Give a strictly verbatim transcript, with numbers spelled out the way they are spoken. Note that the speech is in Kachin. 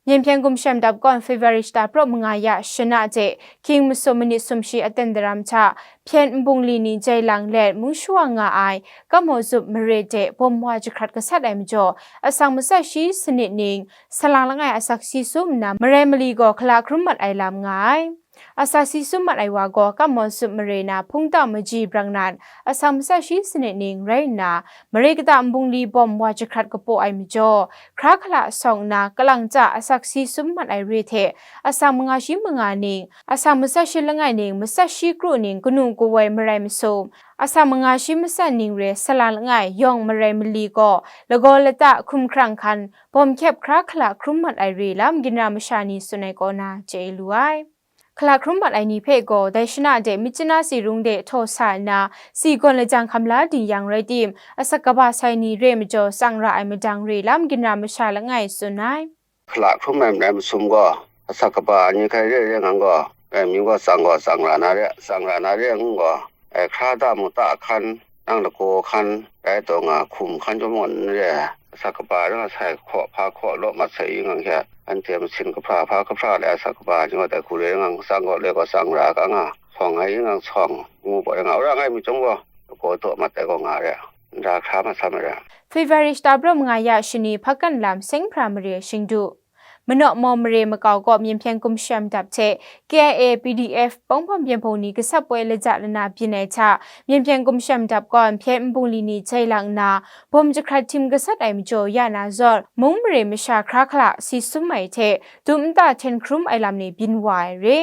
Myen hpyen gumshem dap kawn February shata praw manga ya shana hte hkying masum manit sumshi aten daram hta hpyen nbungli ni jai lang let mung shawa nga ai Kamo Zup mare de bawm wa jahkrat gasat ai majaw, asak matsat shi sanit ning salang langai asak si sum nna marai mali gaw hkala hkrum mat ai lam nga ai. Asak si sum mat ai wa gaw Kamo Zup mare na Hpungtau Maji Brangnan asak matsat shi sanit ning rai nna, mare kata nbungli bawm wa jahkrat kapaw ai majaw, hkra hkala sawng nna kalang ta asak si sum mat ai re hte, asak manga shi manga ning, asak matsat shi langai ning, matsat shi kru ning kanu kawoi marai masum, asak manga shi matsat ning re salang langai yawng marai mali gaw lagaw lata hkum hkrang hkan bawm hkyep hkra hkala hkrum mat ai re lam ginra masha ni tsun ai kaw na chye lu ai. Hkala hkrum mat ai ni hpe gaw dai shana de Myitkyina tsi rung de htaw sa nna, tsi gawn lajang hkam la ding yang rai tim, asak kaba sai ni re majaw tsang ra ai madang re lam ginra masha langai tsun ai. Hkala hkrum ai marai masum gaw, asak kaba ni hkai re re ngang gaw, dai amyu gaw tsang gaw tsang ra na re, tsang ra na re ngu gaw, ai hkra da mu ta hkan, nang lagaw hkan, dai taw nga hkum hkan chyawm gaw n re, asak kaba ring a sai hkaw hpa hkaw law mat sai i ngang hte, anhte masin kahpra hpa kahpra le asak kaba ni gaw dai hku re ngang tsang gaw le gaw tsang ra ga nga, sawng ai i ngang sawng, ngu gaw ring a, wora ngai mi chyawm gaw, lagaw daw mat ai gaw nga re, nra hkra masam ai re. February shata praw manga ya shani hpakan lam Seng Hpra mare shingdu. Manaw maw mare makau kaw Myen hpyen gumshem dap hte K I A, P D F, Pawng Hpawng Byen Hpung ni gasat poi laja lana byin ai hta, Myen hpyen gumshem dap kawn hpyen nbungli ni jai lang nna, bawm jahkrat htim gasat ai majaw ya na zawn, mung mare masha hkra hkala si sum ai hte, dum nta hten hkrum ai lam ni byin wa ai re.